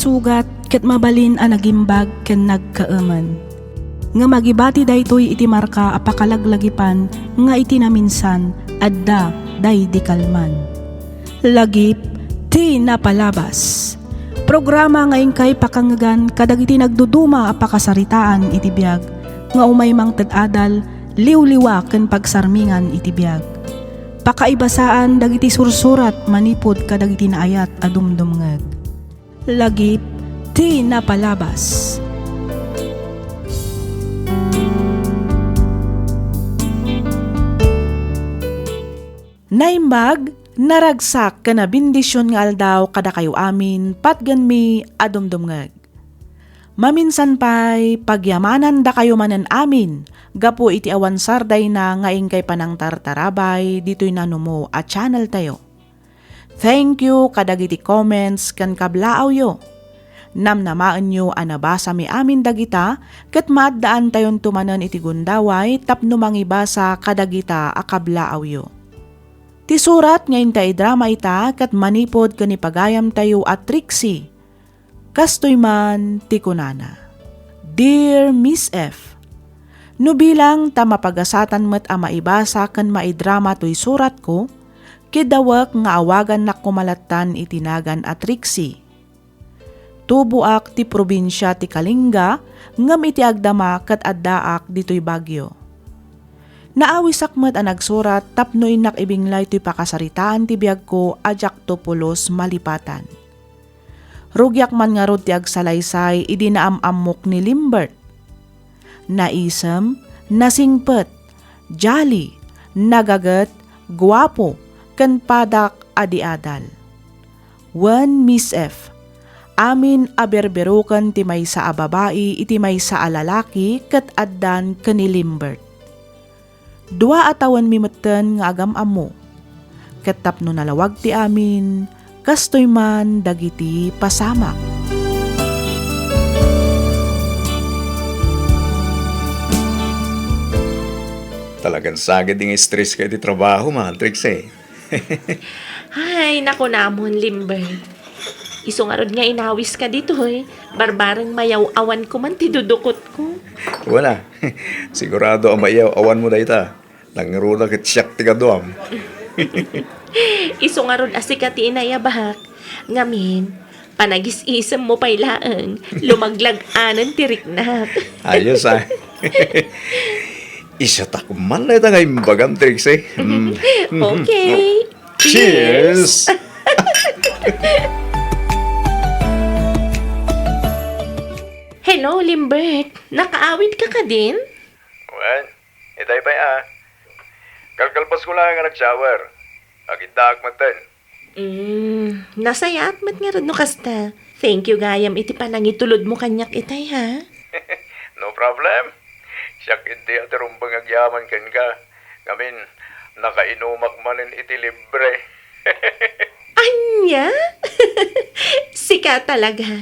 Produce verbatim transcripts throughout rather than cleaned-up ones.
Sugat ket mabalin a nagimbag ken nagkaemen. Ngem agibati daytoy iti marka a pakalaglagipan nga iti naminsan adda daydi kalman. Lagip ti napalabas. Programa nga inkay pakangngegan kadagiti nagduduma a pakasaritaan iti biag nga umay mangted adal, liwliwa ken pagsarmingan iti biag. Pakaibasaan dagiti sursurat manipud kadagiti naayat a dumdumngeg. Lagip ti napalabas. Naimbag, naragsak ken nabendision nga aldaw kadakayo amin, patgenmi a dumdumngeg. Maminsan pay, pagyamanandakayo manen amin gapu iti awan sardayna nga inkay panangtartarabay ditoy nanumo a channeltayo. Thank you kadagiti comments ken kablaawyo. Namnamaenyo a nabasami amin dagita ket maaddaantayonto manen iti gundaway tapno mangibasa kadagita a kablaawyo. Ti surat nga inta idrama ita ket manipud ken ni pagayamtayo a Trixie. Kastoy man ti kunana, "Dear Miss F, no bilang ta mapagasatan met a maibasa ken maidrama toy suratko, kidawek nga awagannak koma lattan iti nagan a Trixie. Tuboak ti probinsia ti Kalinga, ngem iti agdama ket addaak ditoy Baguio. Naawisak met a nagsurat tapno innak ibinglay toy pakasaritaan ti biagko a diakto pulos malipatan. Rugiak man ngarud ti agsalaysay idi naam-ammok ni Limbert. Naisem, nasingpet, jolly, nagaget, guapo, ken padak a di adal. Wen, Miss F, amin a berberoken ti maysa a babai iti maysa a lalaki ket addan ken ni Limbert. Dua a tawenmi metten nga agam-ammo. Ket tapno nalawag ti amin, kastoy man dagiti pasamak." Talagan saged nga stress ka iti trabaho, man, Trixie. Ay, nakunamon, Limbert. Isu ngarud nga inawiska ditoy, barbareng mayaw-awanko man ti dudukotko. Wala. Sigurado a mayaw-awanmo dayta. Nangruna ket siak ti kaduam. Isu ngarud a sika ti inayabak. Ngamin, panagis-isemmo pay laeng, lumaglag-anen ti riknak. Ayos, ah. Isu tak man dayta nga imbagam, Trixie. Mm. Okay. Cheers! Hello, Limbert. Nakaawid ka kadin? Wen, itay pay a. Kalkalpasko laeng nga nag-shower. Agiddaak metten. Mm, nasayaat met ngarud no kasta. Thank you gayam iti panangitulodmo kaniak itay, ha? No problem. Siak idi a ti rumbeng agyaman kenka. Ngamin, nakainumak manen iti libre. Ania? Sika talaga?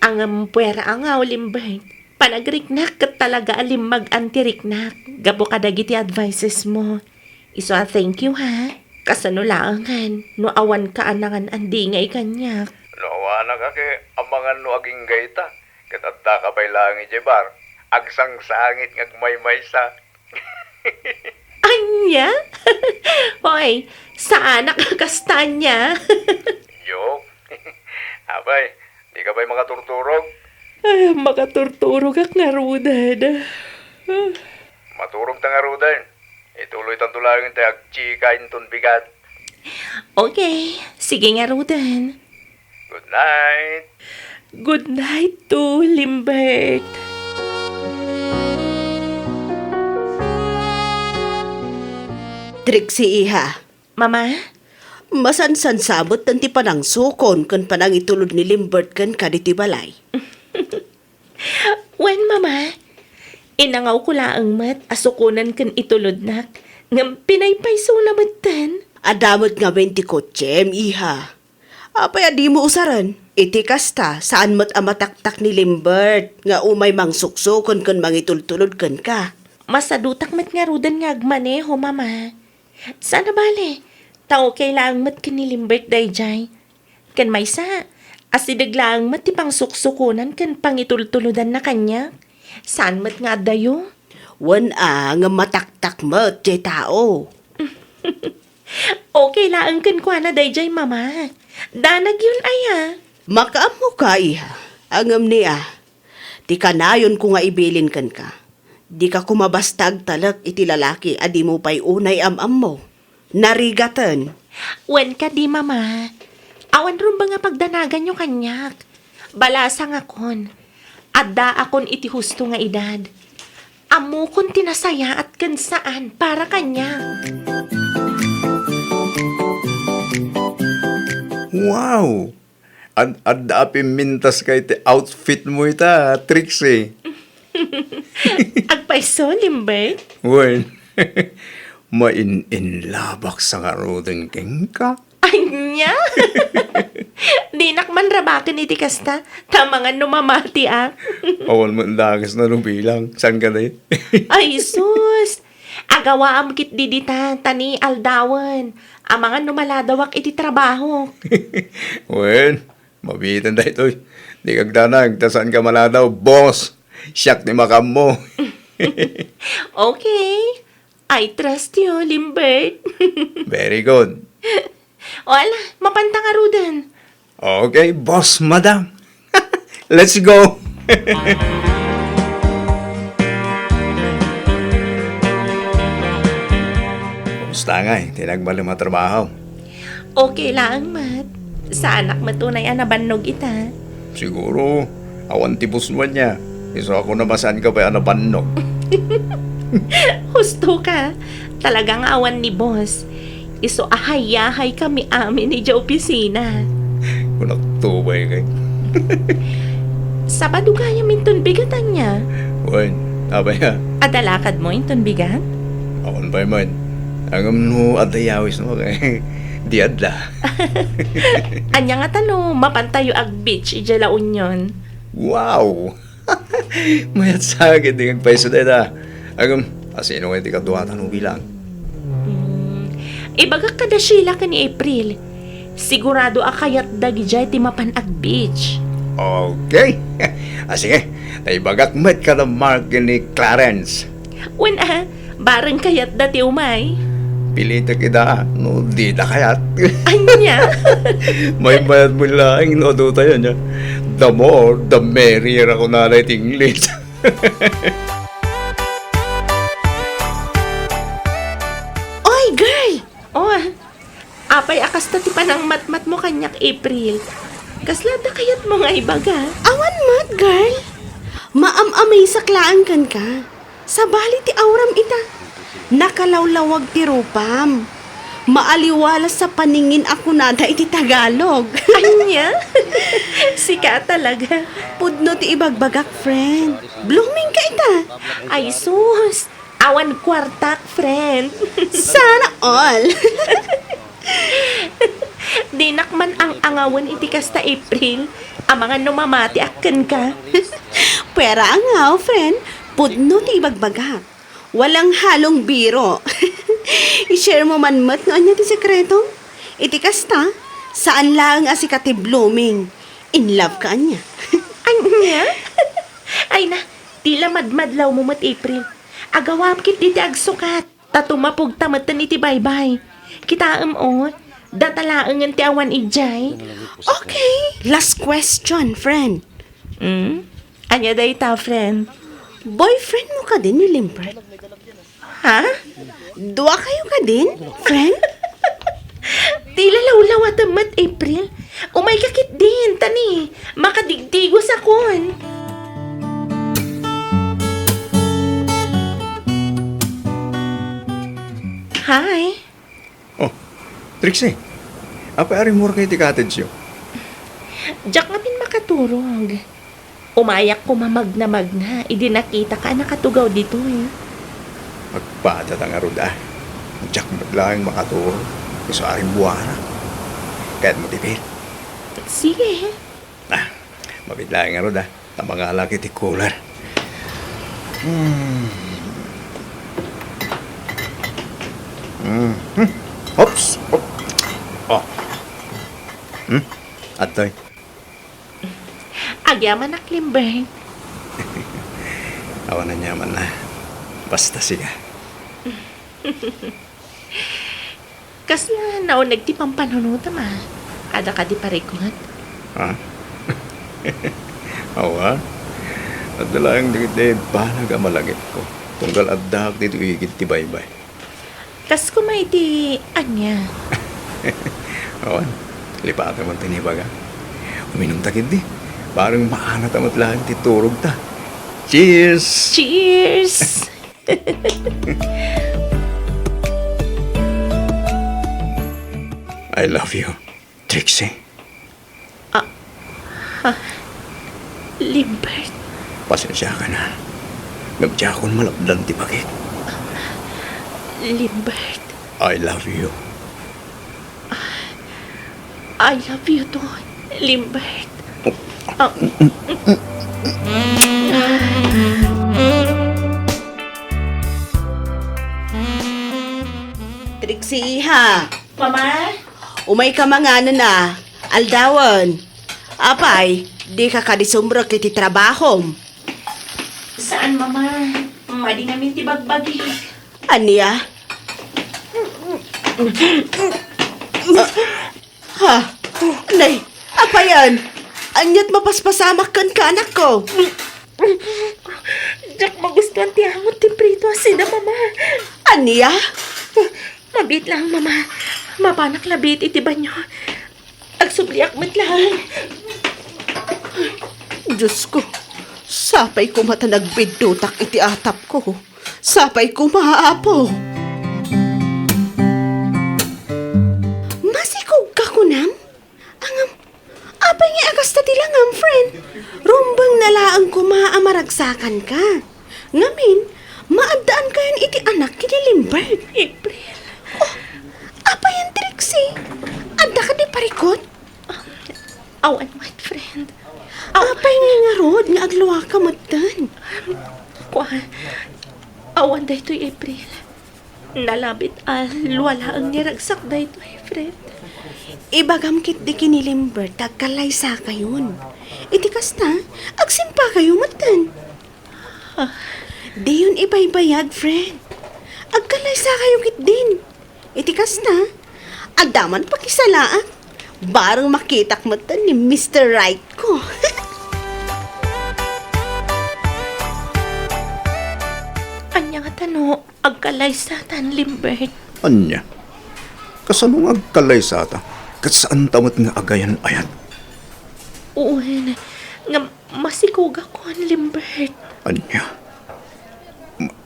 Ngem puera a nga, Limbert. Panagriknak ket talaga a limmag-an ti riknak gapu kadagiti advices mo. Isu a thank you, ha? Kasano laengen no awanka a nangan-andingay kaniak? No awanak a ket amangan no agingga ita, ket addaka pay laeng idiay bar, agsangsangit nga agmaymaysa. Ania? Hoy, saanak a kasta ania. Joke. Apay, dika pay makaturturog? Ay, makaturturogak ngaruden. Maturog ta ngaruden. Ituloytanto laeng ti agchika inton bigat. Okay, sige ngaruden. Good night. Good night to Limbert. Trixie, iha. Mama? Masansansa metten ti panangsukon ken panangitulod ni Limbert kenka ditoy balay. Wen, Mama. Inangawko laeng met a sukonen ken itulodnak, ngem pinaypaysona metten. Adda met ngamin ti kotsem, iha. Apay a dimo usaren? Iti kasta, saan met a mataktak ni Limbert nga umay mangsuksuken ken mangitultulod kenka. Masadutak met ngaruden nga agmaneho, Mama. Saan a bale, ta okay laeng met ken ni Limbert daydiay. Ken maysa, Asideg laeng met ti pangsuksukonan ken pangitultuludanna kaniak. Saan met nga addayo? Wen a, ngem mataktak met diay tao. Okay laeng kenkuana daydiay, Mama. Danagyon aya. Makaammoka, iha. Ngem ni a, ti kanayonko nga ibilin kenka, dika koma basta agtalek iti lalaki a dimo pay unay am-ammo. Narigaten. Wen kadi, Mama. Awan rumbeng a pagdanaganyo kaniak. Balasangakon. Addaakon iti husto nga edad. Ammokon ti nasayaat ken saan para kaniak. Wow! Ad-, adda a pimmintaska iti outfitmo ita, Trixie. Agpayso, Limbert? Wen, main-inlabak sa ngaruden kenka. Ania? Dinak man rabaken iti kasta, ta amangan no mamatiak. Awan met dakes na no bilang. Saan ka na eh? Ay, sus! Agawaam ketdi dita, ta ni aldawen. Amangan no maladawak iti trabahok. Wen, mabiiten daytoy. Dika agdanag, ta saan ka maladaw, boss. Siak ti makaammo. Okay. I trust you, Limbert. Very good. O ala, mapanta ngaruden. Okay, boss, madam. Let's go! Kumusta ngay ti nagbalem a trabaho? Okay laeng met. Saanak met unay a nabannog ita. Siguro, awan ti boss mo ania. Isu a kunam a saan ka pay a nabannog. Husto ka. Talaga nga awan ni boss. Isu a hayahay kami amin idiay opisina. Kunak tubay kay. Sabado gayam inton bigat ania? Wen, apay a? Adda lakadmo inton bigat? Awan pay met. Ngem no adda yawismo kay di adda. Ania ngata no mapantayo ag-beach idiay La Union? Wow! Mayat sa akin ti agpayso dayta. Agam, asino nga ti kaduatan mo bilang? Hmm. Ibagak kada Sheila ken ni April. Sigurado a kayatda gidiay ti mapan ag-beach. Okay. Ah, sige. Naibagak met kada Mark ken ni Clarence. Wen a, bareng kayatda ti umay. Pilitek ida, no dida kayat. Ania? Maymayat mo laeng no adu tayo niya. The more, the merrier ako na ti English. Oy, girl! Oh, apay a kasta ti panangmatmatmo kaniak, April? Kasla adda kayatmo nga ibaga? Awan met, girl. Maam-amaysak laeng kenka. Sabali ti auram ita. Nakalawlawag ti rupam. Maaliwalas sa paningin a kunada iti Tagalog. Ania? Sika talaga. Pudno ti ibagbagak, friend. Blooming ka ita. Ay, sus. Awan kuartak, friend. Sana all. Dinak man ang-angawen iti kasta, April. Amangan no mamatiak kenka. Puera angaw, friend. Pudno ti ibagbagak. Walang halong biro. I-share mo man met no ania ti sekreto. Iti kasta, saan laeng a sika ti blooming. In love ka ania? Ania? Ay na, tila madmadlawmo met, April. Agawam ketdi ti agsukat. Ta tumapog ta metten iti baybay. Kitaem, o, data laengen ti awan idiay. Okay, last question, friend. Hmm? Ania dayta, friend? Boyfriend mo kadin ni Limbert? Ha? Dua kayo kadin, friend? Tila lawlawata met, April. Umay ka ketdin, ta ni, makadigdigos akon. Hi. Oh, Trixie. Apay a rimmuar kayo ti cottage-yo? Diak ngamin makaturog. Umayak koma magna-magna idi nakitaka a nakatugaw ditoy. Agpada ta ngarud a. Diak met laeng makaturog. Isu a rimmuarak. Kayatmo ti pil? Sige. Ah, mabiit laeng ngarud a. Ta mangalak iti cooler. Hmm. Hmm. Hmm. Oops. Op. Oh. Hmm? Adtoy. Agyamanak, Lambert. Awan aniamanna. Basta sika. Kasla nauneg ti pampanunotam, a. Adda kadi parikut? Ha? Awan. Adda laeng dagiti banag a malangipko. Tunggal addaak ditoy igid ti baybay. Kas koma iti ania? Awan, lipatam ti ibaga. Uminumta ketdi. Bareng maanata met laeng ti turogta. Cheers! Cheers! I love you, Trixie. Ah, ha? Lambert? Pasensiakan a. Ngem diakon malapdan ti bagik. Lambert? I love you. I love you too, Lambert. Ah. Trixie, iha. Mama? Umayka manganen a. Aldawen. Apay, dika kadi sumrek iti trabahom? Saan, Mama. Madi ngamin ti bagbagi. Ania? Ha? Nay, apayan? Aniat mapaspasamak kenka, anakko? Diak magustuan ti angot ti prito a sida, Mama. Ania? Mabiit laeng, Mama. Mapanak labiit iti banio. Agsubliak met laeng. Diosko, sapay koma ta nagbiddutak iti atapko. Sapay koma, Apo. Masikogka kunam? Angam, apay nga kasta ti langam, friend? Rumbeng na laeng koma a maragsakanka. Ngamin, maaddaankayon iti anak ken ni Lambert. April. Oh, apayan, Trixie? Adda kadi parikut? Ah, awan met, friend. Aw- Apay nga ngarud nga agluaka metten? Kua, awan daytoy, April. Nalabit a lua laeng ni ragsak daytoy, friend. Ibagam ketdi ken ni Lambert ta agkallaysakayon. Iti kasta, agsimpakayo metten. Ah. Diyon ibaybayag, friend. Agkallaysakayo ketdin. Iti kasta, adda man pakisalaak. Bareng makitak metten ni Mister Right ko. Ania ngata no agkallaysatan, Lambert? Ania? Kasano nga agkallaysata? Ket saanta met nga agayan-ayat? Wen, nga masikogakon, Lambert. Ania? Ma-,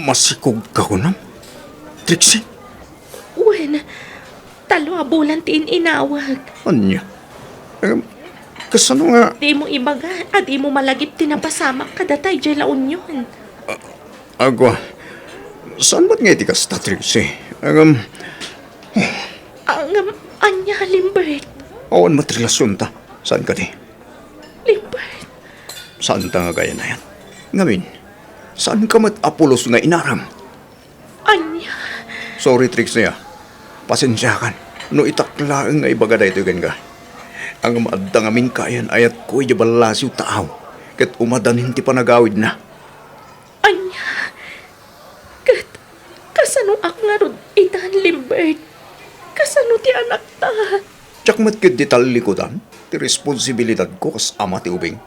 masikogka kunam, Trixie? Wen, tallo a bulan ti in-inawag. Ania? Em, kasano nga? Dimo ibaga a dimo malagip ti napasamak kadata idiay La Union. Agwa, saan met nga iti kasta, Trixie? Ngem, Ngem, ania, Lambert? Awan met relasionta. Saan kadi? Lambert. Saanta nga agayan-ayat. Ngamin, saanka met a pulos nga inaram? Ania? Sorry, Trixie, a. Pasensiakan no itak laeng nga ibaga daytoy kenka. Ngem adda ngamin kaayan-ayatko idiay ballasiw taaw, ket umadanin ti panagawidna. Ania? Ket kasanoak ngarud itan, Lambert? Kasano ti anakta? Diak met ketdi tallikudan ti responsibilidadko kas ama ti ubing.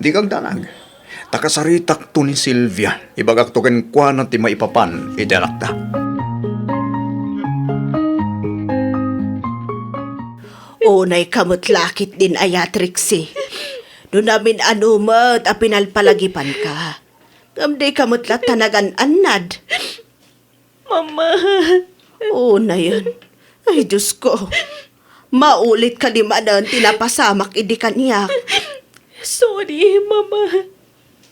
Dika agdanag, ta kasaritakto ni Silvia, ibagakto kenkuana ti maipapan iti anakta. Unayka met la ketdin aya, Trixie. No namin-ano met a pinalpalagipanka, ngem dika met latta nagan-annad. Mama. Unayen. Ay, Diosko. Maulit kadi manen ti napasamak idi kaniak. Sorry, Mama.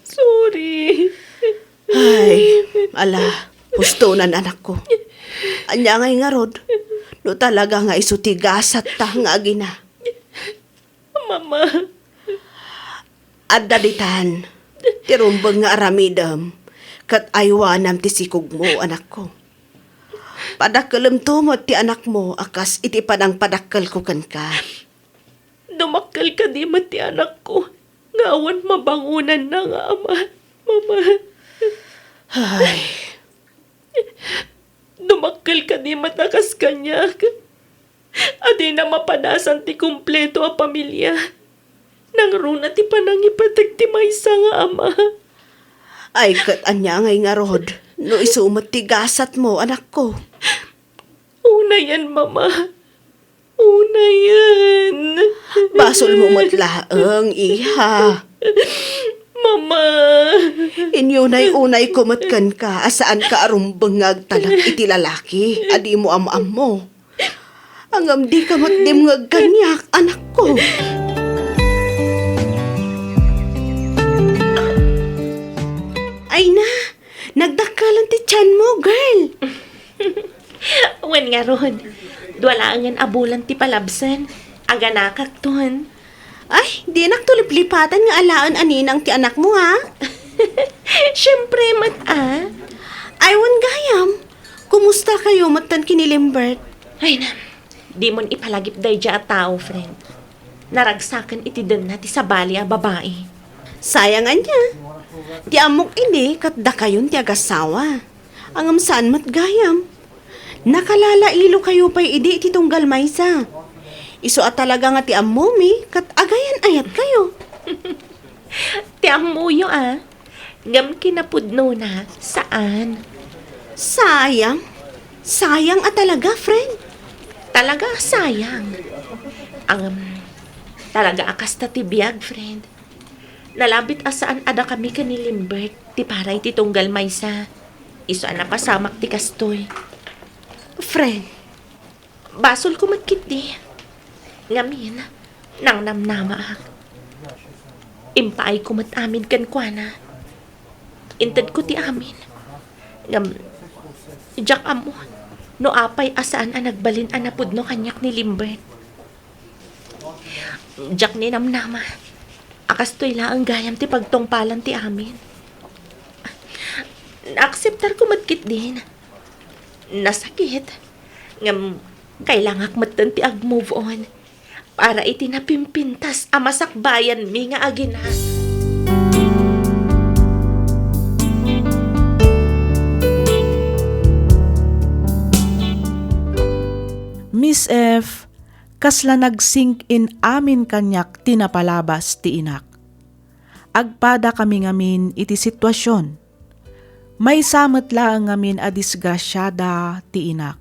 Sorry. Ay, ala, hustonan, anakko. Ania ngay ngarud, no talaga nga isu ti gasatta nga agina? Mama. Adda ditan ti rumbeng nga aramidem, ket aywanam ti sikogmo, anakko. Padakkelemto met ti anakmo a kas iti panangpadakkelko kenka. Dumak Dakkel kadi met ti anakko nga awan mabangonanna nga ama, Mama? Ay. Dumakkel kadi met a kas kaniak a dina mapadasan ti kompleto a pamilia. Nangruna ti panangipateg ti maysa nga ama. Ay, ket ania ngay ngarud no isu met ti gasatmo, anakko? Unayen, Mama. Unayen. Basolmo met laeng, iha. Mama. Inyunay-unayko met kenka a saanka a rumbeng nga agtalek iti lalaki a dimo am-ammo. Ngem dika met dimngeg kaniak, anakko. Ay na, nagdakkelan ti tianmo, girl. Wen ngarud, dua laengen a bulan ti palabsen. Aganakakton. Ay, dinakto liplipatan nga alaen a ninang ti anakmo, ha? Siempre met, a. Ay, wen gayam, kumustakayo metten ken ni Limbert? Ay, na, dimon ipalagip daydiay a tao, friend. Naragsaken iti denna ti sabali a babai. Sayang ania. Ti ammok idi ket dakayon ti agasawa. Ngem saan met gayam. Nakalalailo kayo pay idi iti tunggal maysa. Isu a talaga nga ti ammomi ket agayan-ayat kayo. Ti ammoyo, a. Ngem kinapudnona, saan. Sayang. Sayang a talaga, friend. Talaga a sayang. Ngem, talaga a kasta ti biag, friend. Nalabit a saan a dakami ken ni Limbert ti para iti tunggal maysa. Isu a napasamak ti kastoy. Friend. Basolko met ketdi. Ngamin, nangnamnamaak. Impaayko met amin kenkuana. Intedko ti amin. Ngem, diak ammo no apay a saan a nagbalin a napudno kaniak ni Limbert. Diak ninamnama a kastoy laeng gayam ti pagtungpalan ti amin. Naakseptarko met ketdin. Nasakit. Ngem, kailangak metten ti ag-move on para iti napimpintas a masakbayanmi nga agina. Miss F, kasla nag-sink in amin kaniak ti napalabas ti inak. Agpadakami ngamin iti situasion. Maysa met laeng ngamin a disgrasiada ti inak.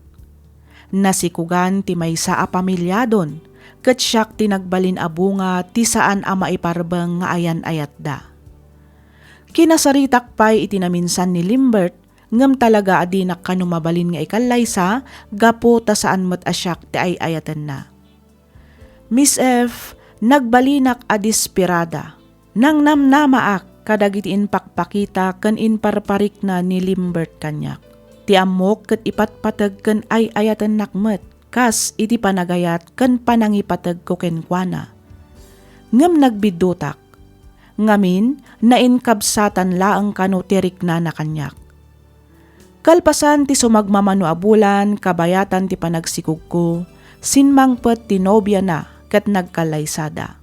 Nasikugan ti maysa a pamiliadon, ket siak ti nagbalin a bunga ti saan a maiparbeng nga ayan-ayatda. Kinasaritak pay iti naminsan ni Limbert, ngem talaga a dinak kano mabalin nga ikallaysa gapu ta saan met a siak ti ay-ayatenna. Miss F, nagbalinak a desperada. Nangnamnamaak kadagiti impakpakita ken imparparikna ni Limbert kaniak. Ti ammok ket ipatpateg ken ay-ayatennak met kas iti panagayat ken panangipategko kenkuana. Ngem nagbiddutak. Ngamin, nainkabsatan laeng kano ti riknana kaniak. Kalpasan ti sumagmamano a bulan, kabayatan ti panagsikogko, simmangpet ti nobiana ket nagkallaysada.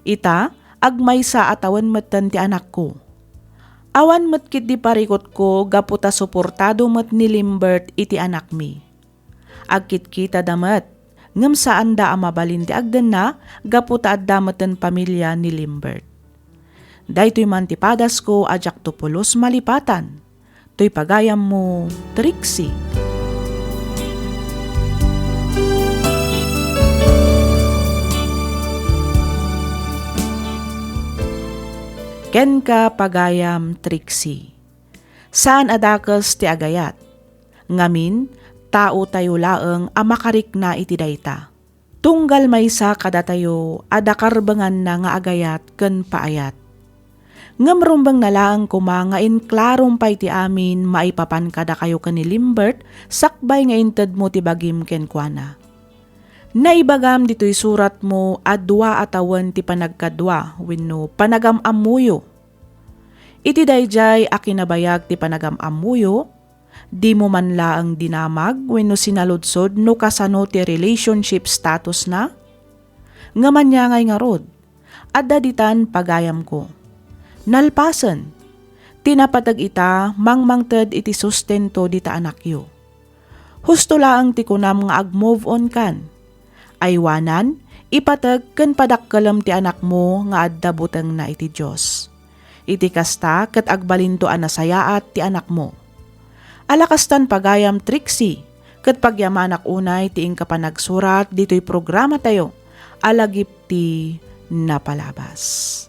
Ita, agmaysa a tawen metten ti anakko. Awan met ketdi parikutko gapu ta suportado met ni Limbert iti anakmi. Agkitkitada met, ngem saanda a mabalin ti agdenna gapu ta adda metten pamilia ni Limbert. Daytoy man ti padasko a diakto pulos malipatan. Toy pagayammo, Trixie. Kenka, pagayam Trixie. Saan a dakes ti agayat. Ngamin, taotayo laeng a makarikna iti dayta. Tunggal maysa kadatayo a dakarbenganna nga agayat ken paayat. Ngem rumbengna laeng koma nga inklarom pay ti amin maipapan kadakayo ken ni Limbert sakbay nga intedmo ti bagim kenkuana. Naibagam ditoy suratmo a dua a tawen ti panagkadua wenno panagam-ammoyo. Iti daydiay a kinabayag ti panagam-ammoyo, dimo man laeng dinamag wenno sinaludsod no kasano ti relationship statusna? Ngem ania ngay ngarud? Adda ditan pagayamko. Nalpasen, ti napateg ita mangmangted iti sustento dita anakyo. Husto laeng ti kunam nga ag-move on kan. Aywanan, ipateg ken padakkelem ti anakmo nga adda butengna iti Dios. Iti kasta, ket agbalinto a nasayaat ti anakmo. Ala kastan pagayam, Trixie, ket pagyamanak unay ti inka panagsurat ditoy programatayo a Lagip ti Napalabas.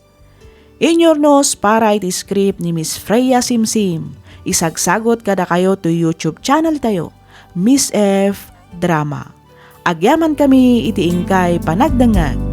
Inyurnos para iti script ni Miss Freya Simsim, isagsagot kadakayo to YouTube channel tayo, Miss F Drama. Agyaman kami iti inkay panagdengngeg.